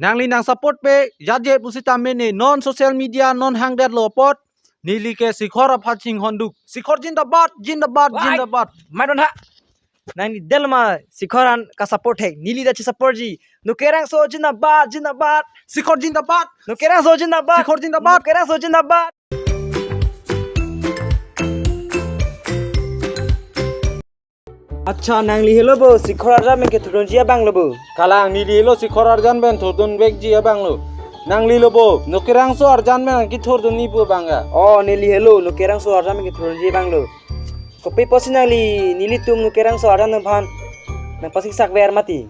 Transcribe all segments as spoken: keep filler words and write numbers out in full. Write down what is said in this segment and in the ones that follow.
Nangli nang support pe jatje pusitame ne non social media non hangdetlo apot neli ke Sikhor aphan chinghonduk. Sikhor jindabad, jindabad, Wai! Jindabad. Madon ha. Nangli delma Sikhor an ka support he. Neli ta chi support ji. Nokerangso jindabad, jindabad. Sikhor jindabad. Nokerangso jindabad. Sikhor jindabad. Nokerangso jindabad. Accha, nangli helo bo, Sikhor arjan pen kethurdunji abang lo bo. Kalang, neli helo Sikhor arjan pen thurdun vekji abang lo. Nangli lo bo, Nokerangso arjan pen kethurdunji pu abang ka. Oh, neli helo, Nokerangso arjan pen kethurdunji abang lo. Kopi pusi nangli, nelitum Nokerangso arjan aphan nang pasiksak ver mati.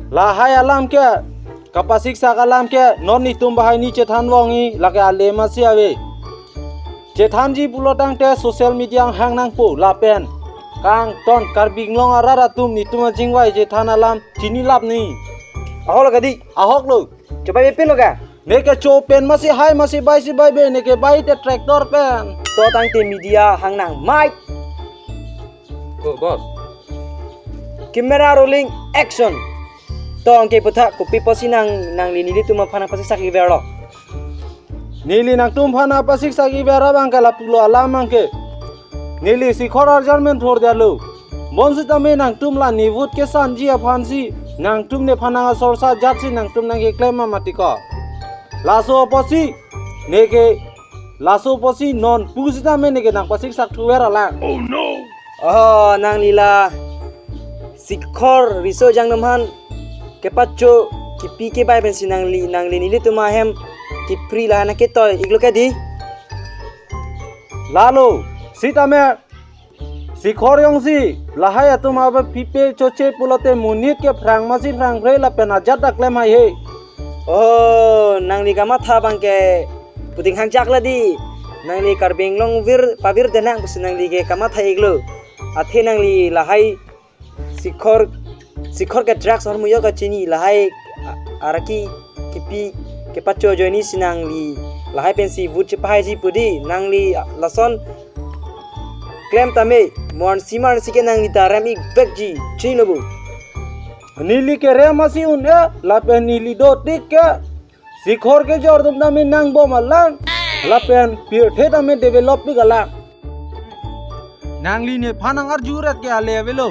Lahai alam ke, kapasiksak alam ke, non netum bahai ni chethan vongji, lake ale masi ave. Chethanji pulo tangte social media hang nangpo, lapen kangton Karbi Anglong arat atum netum achingvai chethan alam chinilap ni. Ahok lo kadi? Ahok lo. Chobai bepin lo ka? Neke cho pen masi hai masi bai si bai be, neke bai te tractor pen. To tangte media hang nang, mic. Ko, boss. Camera rolling, action. To anke putha, kopi pusi nang, nangli nelitum aphan nang pasiksak iver lo. Neli nangtum aphan nang pasiksak iver abang ke lapulo alam anke. Neli Sikhor arjan pen thurdetlo. Bonsitame nangtum la ne vote kesanji aphansi, nangtum nephan nang asor sa jatsi nangtum nang keklem ma mati ko. Laso apotsi, neke, laso apotsi non pusitame neke nang pasiksak thuver alang. Oh no! Oh, nangli la Sikhor riso jang atum aphan kepacho kipi kebai pensi nangli, nangli nelitum ahem kipri la nang ketoi iklo kadi? Lalo, sitame Sikhor jongsi lahai atum aphan pipe choche pulote monit ke phrang masi phrang phre lapen ajat ta klem haihe. Oh, nangli kamatha abang ke puding hangjak la di. Nangli Karbi Anglong vir pavir denang pusi nangli ke kamatha iklo. Athe nangli lahai Sikhor, Sikhor ke drugs ahormu jo kachini, lahai a-, araki kipi kepacho ajoine si nangli lahai pensi vote chepahaiji pu di, nangli lason klem tame, mo ansi mo ansi ke nangli ta rem ik vekji, chinilo bo. Neli ke rem masi un-e, lapen neli dotik ke Sikhor kejor atum tame nangbom alang, lapen pirthe tame develop pik alang. Nangli nephan nang arju ret ke ale avelo.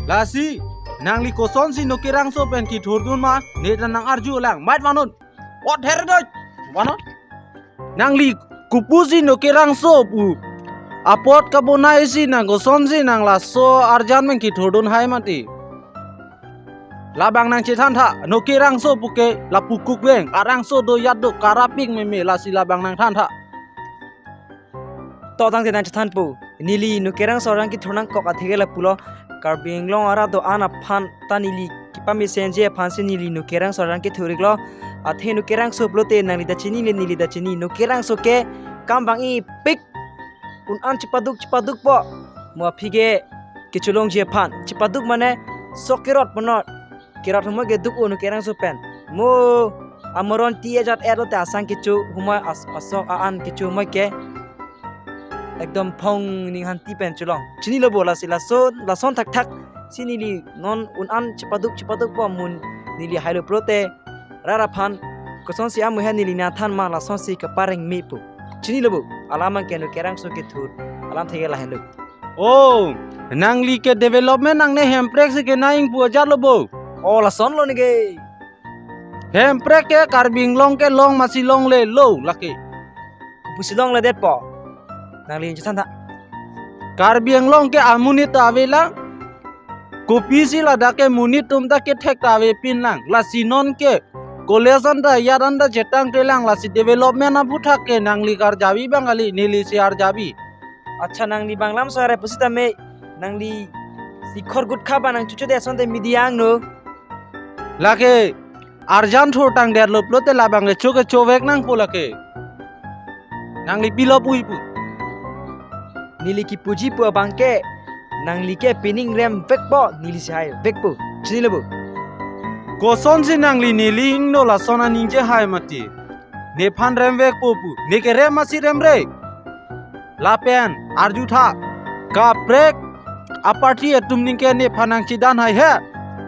Lasi, nangli kosonsi Nokerangso pen kethurdun ma, ne ta nang arju alang. Mait vannon. Ot her doi. Vannon. Nangli kopusi Nokerangso pu apot kabonai si nang kosonsi nang laso arjan pen kethurdun hai mati. Labang nang chethan tha, Nokerangso puke lapu kukveng, arangso do yat do karapik meme lasi labang nang than tha. To tangte nang chethanpo, neli Nokerangso arjan kethur nangkok atheke lapulo, Karbi Anglong arat do-an aphan ta neli kepamesenji aphansi neli Nokerangso arjan kethur iklo, athe Nokerangso pulote nangli ta chinile neli ta chini, Nokerangso ke kam vang-ipik, un-an chepaduk chepadukpo, mo aphi ke kecholongji aphan, chepaduk mane sok kerot ponot, kerot ahormu ke duk-o Nokerangso pen. Mo amoron ti ajat et lote asang kecho ahormu as-, asok a-an kecho ahormu ke ekdom phong ning hanti pen cholong. Chinilo bo lasi laso, lason thakthak si neli non un-an chepaduk chepadukpo mo neli hailo pulote rat aphan kosonsi amu he neli nangthan ma lasonsi kapareng mepo. Chinilo bo, alam abang ke Nokerangso kethur alam theke lahenlo. Oh, nangli ke development nangne Hemprek si kenangji pu ajatlo bo. Oh, lasonlo neke. Hemprek ke Karbi Anglong kelong masi longlelo lake. Kopusi longledetpo? Nangli chethan tha. Karbi Anglong ke amonit ta avelang. Kopisi ladak ke monit atum ta kethek ta avepinlang. Lasi non ke college anta yat anta chetangtelang lasi development aphuthak ke nangli karjabi bang kali, nelisi arjabi. Accha, nangli bang lam so are pusitame nangli Sikhor gutkha ba nang chuchu de asonte media angno. Lake arjan thurtangdetlo pulote labang kecho kechovek nangpo lake. Nangli pilo puji pu? Neli kipuji pu abang ke nangli ke pining rem vekpo, nelisi hai vekpo. Chinilo bo. Kosonsi nangli neli ingno lason aningje hai mati. Nephan rem vekpo pu. Neke rem masi remre. Lapen arju tha. Kaprek aparty atum ningke nephan nangchedan haihe.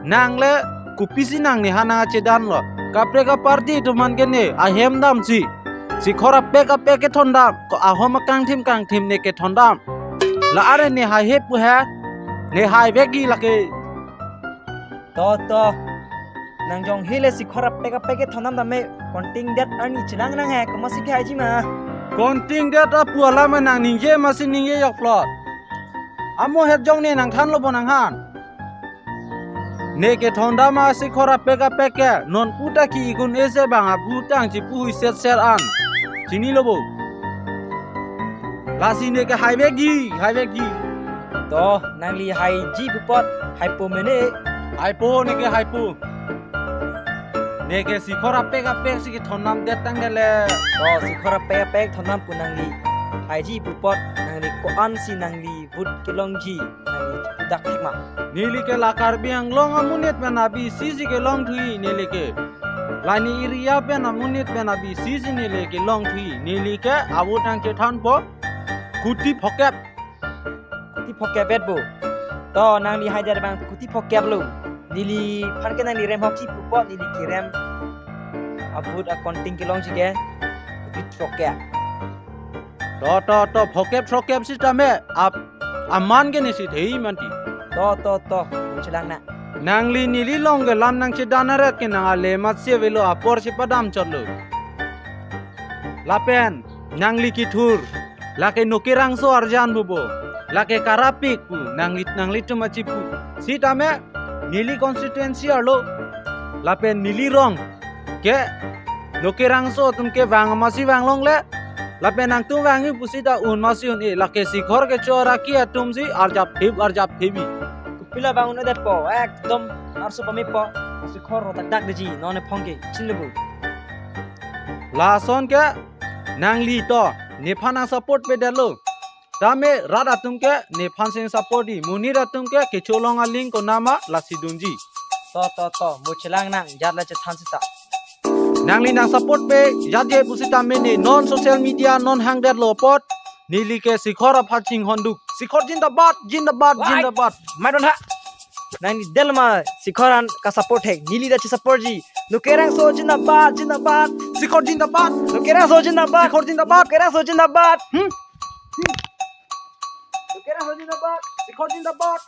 Nangle kopisi nang nephan nangchedanlo. Kaprek aparty atum an ke ne ahem damsi, sikhor apek apek kethondam, ko ahom akangthim kangthim ne kethondam. La-an ne haihe pu he, ne haivekji lake. To to. Nang jonghe le sikhor apek apek kethondam tame, kontingdet arni chelang nang he, komatsi kehaiji ma? Kontingdet apu alam nang ningje masi ningje jokplot. Amo het jong ne nangthanlo bo nanghan. Ne kethondam asikhor apek apek ke, non puta ki-ikun ese bang abutang chipuhui set set an. Chinilo bo. Lasi ne ke haivekji, haivekji. To, nangli haiji pu apot, haipo mene. Haipo, ne ke haipo. Ne ke sikhor apek apek si kethondamdet tangdet le. To, sikhor apek apek thondam pu nangli haiji pu apot, nangli ko-ansi nangli vote kelongji, nangli pudak thek ma? Neli ke la Karbi Anglong amonit pen abisi si kelongthu-i neli ke. La ne area pen amonit pen abisi si neli kelongthu-i. Neli ke avote nangchethanpo kuti phokep. Kuti phokep bet bo. To, nangli haidet abang kuti phokep lo. Neliphan ke nangli remhokji pu apot neli kerem. Avote akonting kelongji ke kuti phokep. To to to, phokep phokep sitame ap aman ke nesi thei manti. To to to, chelang nang. Nangli neli along ke lam nangchedan aret ke nang ale matsi avelo, apor si padam chotlo. Lapen nangli kethur, lake Nokerangso arjan pu bo, lake karapik pu, nangli nanglitum achipu. Sitame neli constituency arlo, lapen neli rong ke Nokerangso atum ke vang masi vanglongle, lapen nangtum vangji pusita un masi un-e, lake sikhor kecho araki atum si arjap thip arjap thipji. Kopilo bang un-edetpo, ekdom arso pame po. Sikhor ro dak dak deji, non ephong ke chinlo bo. Lason ke nangli to, nephan nang support pedetlo. Tame rat atum ke nephan sing support-i, monit atum ke kecholong aling konama lasi dunji. To to to, mo chelang nang, jat la chethan sita. Nangli nang support pe jat je pusitame ne non social media non hangdetlo apot, neli ke sikhor aphan chinghonduk. Sikhor jindabad, jindabad, wai, jindabad. Mai don ha. Nangli del ma sikhor an ka support he. Neli ta che support ji. Nokerangso jindabad, jindabad. Sikhor jindabad. Nokerangso jindabad. Sikhor jindabad. Nokerangso jindabad. Hmm? Hmm. Nokerangso jindabad. Sikhor jindabad.